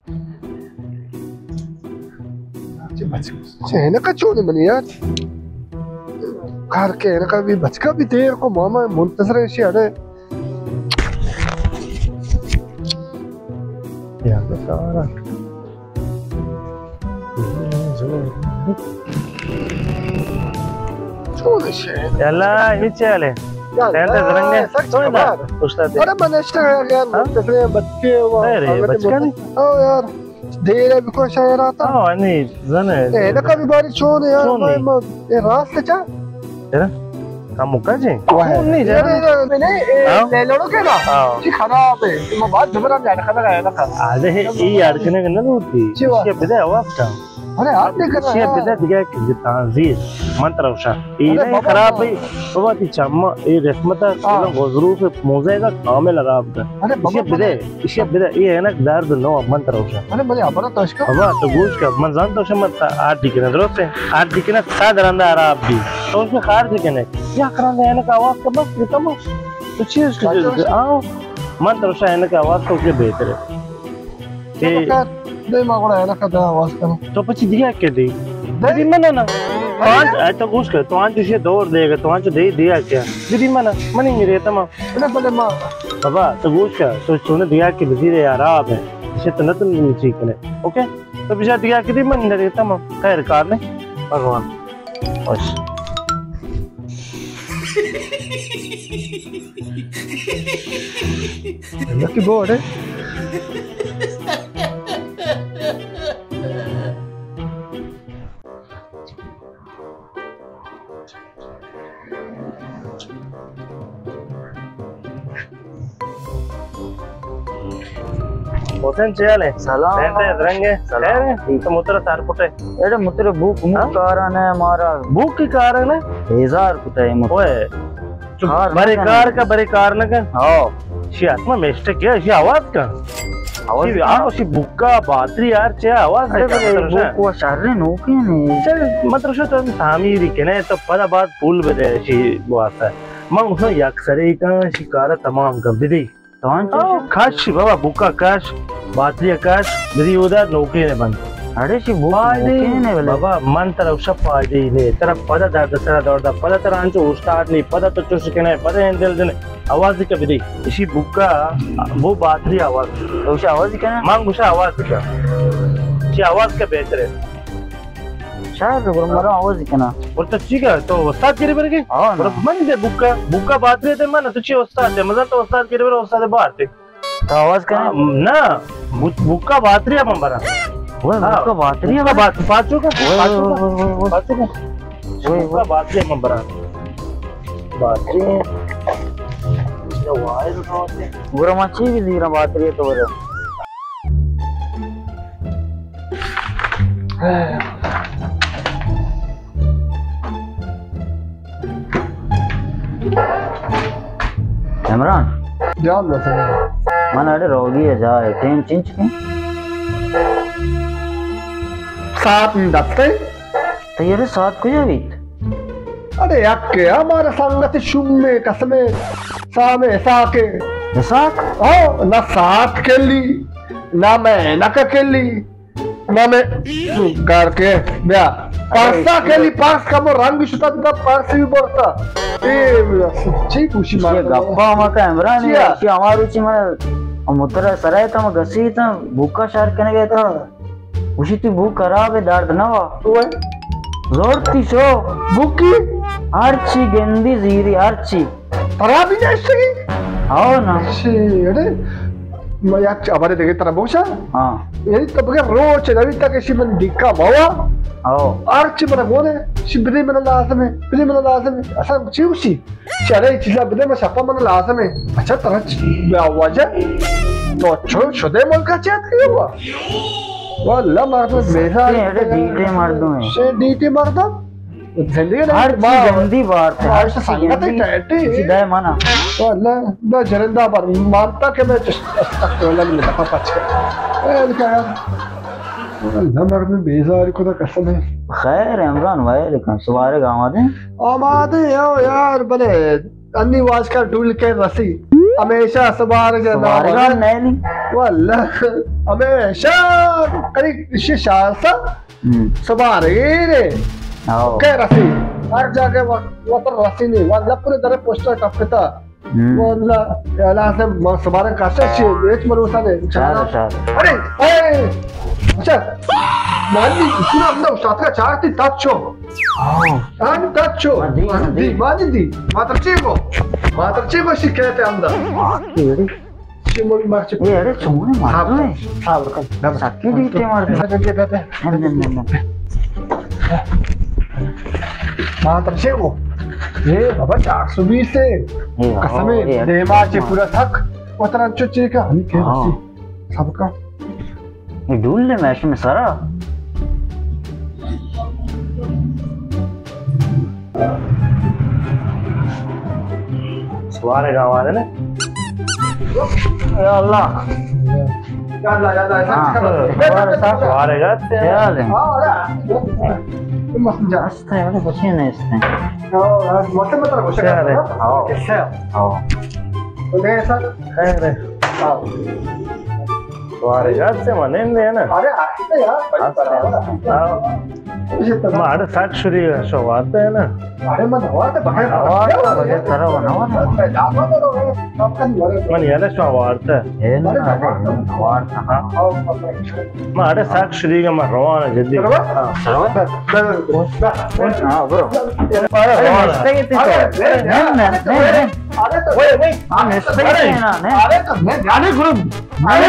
چہ بچ-، چہ اینکا چون منی یار؟ کار کہ اینکا بھی بچکا بھی دیر کو ماما منتظر ہے شی اڑے۔ یار کارا۔ چون شے؟ یلا، ہیچ حالے؟ یلا، سینٹر زرنگے؟ سچ تو خبر۔ استاد۔ ارے من اشتا یار، ہاں؟ منتظر ہے بچکے و ارے، بچکا نہیں؟ او یار۔ دیر ہے بکو شاعر آتا۔ ہاں، نہیں، زنے۔ اے، نہ کبھی باری چون ہے یار، چون میں، نہیں؟ میں، اے راست چا؟ تیرا؟ ہم مکا جی؟ وہ ہے۔ چون نہیں، یار، جانا۔ اے، اے، ہاں؟ لے لڑو کے نا؟ ہاں۔ جی خراب ہے۔ میں بات جبران جانا خبر آیا نا۔ آدھے، اے یار کنے نہ ہوتی۔ جی واہ۔ یہ بدے آواز کا۔ ارے، آپ نے کرا شی ہے۔ بدے دگہ کہ تانزیر۔ من ترا وشا۔ اے ارے نہیں بابا، خراب بابا۔ ہے۔ بابا، تی چما، اے رحمت ہے، ہاں۔ غضروف موزے کا کامل خراب کا۔ ارے بابا، ایشی بدے، ایشی بدے، اے اینک درد نو، من ترا وشا۔ ارے بلے، ابرا تو اشکا۔ بابا، تو گوش کا، من زان تو شما تا آر دی کنا، درست ہے؟ آر دی کنا، تا درندا خراب دی۔ تو اس میں خارج کنے۔ یا کرندا اینک آواز کا بس، یہ تمام۔ تو چیز کی ضرورت ہے؟ آؤ، من ترا وشا اینک آواز تو کے بہتر ہے۔ کہ تو کر، دے ما گڑا اینک دا آواز کنا۔ تو پچی دیا کے دی؟ دے۔ دی من نا۔ تو آنچ، اے تو گوش کر، تو آنچ اسے دور دے گا، تو آنچ دے دیا کیا؟ دی من، منی میرے تمام۔ بلے، بلے ما۔ بابا، تو گوش کر، تو چونے دیا کہ بزیر خراب ہے۔ اسے تو نہ تم چی کنے۔ اوکے؟ تو بجا دیا کہ دی من نہ دیتا ما۔ خیر کار نہیں۔ بھگوان۔ خوش۔ لکی بورڈ ہے۔ حسین، چے حال ہے؟ سلام۔ بہتر ہے، رنگ ہے؟ سلام۔ خیر ہے؟ تو متر سر پٹے۔ ایڈے متر بوک مو ہاں؟ کارا نے مارا۔ بوک کی کارا نے؟ بیزار کتا ہے متر۔ اوئے۔ چپ، کار نہ بڑے کنے۔ کار کا بڑے کار نہ کن۔ ہاں۔ شی آتما مسٹیک ہے، شی آواز کا۔ آواز شی، کا؟ آ، شی بوکا باتری یار، چے آواز دے، بوک و شر نوکے نے۔ چل، متر شو تو تعمیری کنے، تو پدا بعد پول بدے، شی واسطہ۔ من گوشاں یک سرے کن، شی کارا تمام کن، بدی۔ تو انچو آؤ، کش بابا، بوکا کش، باتری کش، بدی اودا نوکے نے بند۔ اڑے شی بوک فائدہ نوکے نے بلے۔ بابا، من ترا وشا فائدہ ہی نے۔ ترا پدا درد سرا دور دا، پدا ترا انچو استاد نہیں، پدا تو چوش کنے، پدا این دل دنے۔ آواز کا بدی۔ اشی بوکا، وہ باتری آواز۔ تو اشی آواز کنا؟ من گوشا آواز کا۔ اشی آواز کا بہتر ہے۔ شاید گڑا مرا آواز کنا۔ اور تو چی کا؟ تو استاد گری برگی؟ ہاں، نا۔ من دے بوکا، بوکا باتری تے من، تو چی استاد تے؟ مزہ تو استاد گری بر، استاد بار تے۔ تو آواز کنا؟ آ، نا، بو-، بوکا باتری من برا۔ وہ ہاں۔ بوکا باتری بوکا ہے؟ بات-، پاچو کا، اوئے، پاچو کا، اوئے، اوئے، اوئے۔ پاچو کا۔ اوئے، اوئے۔ بوکا باتری من برا۔ باتری۔ گڑا ما چی بھی دیرا باتری تو برا۔ عمران۔ جان رسول۔ من اڑے روگی ہے جا ہے، ٹیم چنچ کے؟ ساعت دس ہے۔ تو یہ ساعت کجا بیت؟ اڑے یک ہمارا سنگت شمے قسمے سامے اساکے۔ اساک؟ او، نہ ساعت کلی، نہ میں نہ کلی۔ نہ میں گھر کے بیا۔ پرسا کلی پرس کمو رنگ شتا، بتا پرس بھی برتا۔ اے چی پوشی مار یہ گپا ما کا عمران ہے، چیا؟ کہ ہمارو چی من مترا سرائے تا، گسی تا، بھوکا شار کنے گئے تا۔ ہاں۔ گوشی تی بھوک خراب ہے، درد نہ وا۔ اوئے۔ زور تی شو۔ بھوکی؟ ہر چی گندی زیری، ہر چی۔ ترا بھی نشتگی؟ ہاں نا۔ شی، اڑے، ما یک چ-، ہبرے دگہ ترا بگوشاں؟ ہاں۔ یعنی تو بگہ روچ نوی تک اشی من ڈکا موا۔ ہاں۔ ہر چی من گونے، شی بدے من لازم ہے، بدے من لازم ہے۔ اصلاً چی گوشی؟ چرے چیزا بدے من شپا من لازم ہے۔ اچھا ترا چی؟ بیا واجہ۔ تو چون شدے ملکا چیت کیو وا؟ واللہ مردم بیزار۔ اڑے ڈیٹے مردم ہے۔ شی ڈیٹے مردم؟ زندگی نہیں، ہر چیز ما گندی بارت ہے، ہر چیز سنگت گندی۔ ٹائٹ ہے۔ اسی دائے مانا۔ واللہ، میں جرندہ بار مانتا کہ میں چش-، استغفر اللہ، میں دفعہ پچ کر۔ اے، کیا یار؟ اللہ، مگر میں بیزار کو تو قسم ہے۔ خیر عمران بھائی، لیکن سوارے گا آمادے؟ آمادے ہو یار، بلے انی واج کا ڈول کے رسی۔ ہمیشہ سوارے گا سوارے گا نام ہے۔ نہیں، نہیں۔ واللہ۔ ہمیشہ قریب شش ساعت سا ہم۔ سبارگیرے۔ ہاں۔ کہ رسی۔ ہر جاگہ و-، وتر رسی نہیں۔ واللہ پورے در پوسٹر ٹپتا۔ ہم۔ واللہ، اللہ سے ما سبارن کاشا چی، ہیچ بھروسہ نہیں۔ شاید، شاید۔ ارے، اے، اچھا۔ مانی، پورا اپنا استاد کا چارتی تچو۔ ہاں۔ ہاں، تچو۔ دی، دی۔ دی، مانی دی۔ ماتر چی کو؟ ماتر چی کو شکایت ہے اندر؟ شمولی مرچی۔ اے اڑے چون ہے، ہاں، مردم ہے۔ ہاں، برکت۔ سکی دیتے مردم۔ بیٹھے، بیٹھے۔ ہم، ہم، ہم، ہم۔ ماتر چے وہ؟ اے بابا، چار سو بیس ہے۔ اے بابا، قسم ہے، اے دیما چے پورا تھک۔ وتران چو چے کا، ہم کے ہاں۔ رسی۔ سب کا۔ اے ڈول لے میں شمے سرا۔ سوارے گا والے نے۔ یا اللہ۔ یا اللہ، یا اللہ، ایسا ہاں۔ کچھ کرو۔ سوارے گا۔ خیال ہے۔ ہاں، ارے۔ تم مست جا۔ ہستے، ارے، کچھ نہیں ہستے۔ ہاں، مست مت رکھو، شکر ارے۔ کرو۔ ہاں۔ کیسے ہو؟ ہاں۔ تو گئے سر؟ خیر ہے۔ ہاں۔ سوارے گا سے منندے نا۔ ارے، آستے یار، بڑی آستے، پرواہ۔ آستے۔ ہاں۔ ما اڑے سک شری شو وارتا ہے نا۔ ارے من وارتا بغیر۔ وارتا بغیر ترا وہ نہ وارتا۔ من یلا شو وارتا۔ اے نا، ارے، وارتا۔ ما اڑے سک شری کا ما روان جدی۔ ہاں، برو۔ ارے، روان۔ نشتے کی تو۔ نہیں، نہیں، نہیں، نہیں۔ وہی، وہی۔ ہاں، نشتے کی نا، نہیں۔ ارے، تو میں جانے گرو۔ ارے،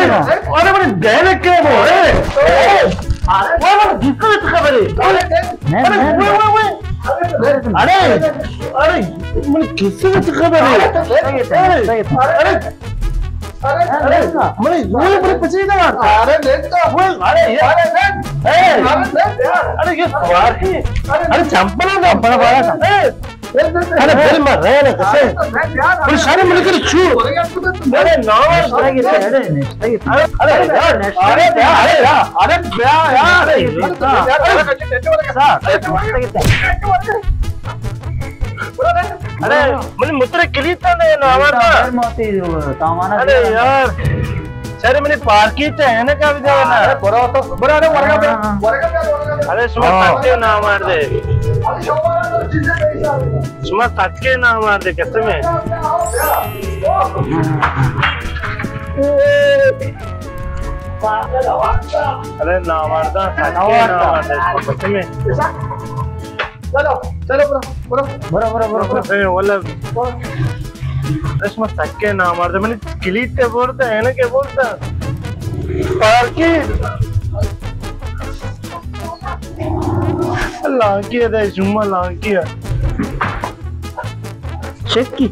ارے، بڑے گہرے کے وہ، اے، اے، ارے، وہ، وہ، جس کو تو خبر ہے۔ ارے، نہیں، ارے، نہیں، وہ، وہ، وہ۔ ارے، ارے، من کس سے تو خبر ہے؟ ارے، ارے، ارے، ارے، ارے، من وہ بڑے پچھے نا۔ ارے، نہیں تو۔ وہ، ارے، یہ، ارے، نہیں۔ اے، ارے، نہیں یار۔ ارے، یہ سوار کی۔ ارے، چمپل ہے، چمپل والا۔ اے، ارے، دل مر رہے نا کسے۔ پریشانی مل کر چھو۔ ارے نا، ارے، ارے، ارے، ارے، ارے، ارے، ارے، ارے، ارے، ارے، من متر کلیت نے نا، ارے یار۔ شرے منی پارکی چاہے نا، کیا بھی جانا؟ ارے برو تو، برو، ارے ورگا پہ، ورگا پہ، ورگا پہ۔ ارے شما ہاں۔ سکے نامردے۔ ارے شما تو چیزیں نہیں سارے۔ شما سکے نامردے، قسم ہے۔ ارے نامردہ، سکے نامردے، قسم ہے۔ چلو، چلو، برو، برو۔ برو، برو، برو، برو۔ اے، واللہ۔ برو۔ اس میں سکے نامردے، منی کلیت تے بولتا ہے نا، کیا بولتا؟ پارکی۔ لانکی ہے، دے، شما لانکی ہے۔ چکی۔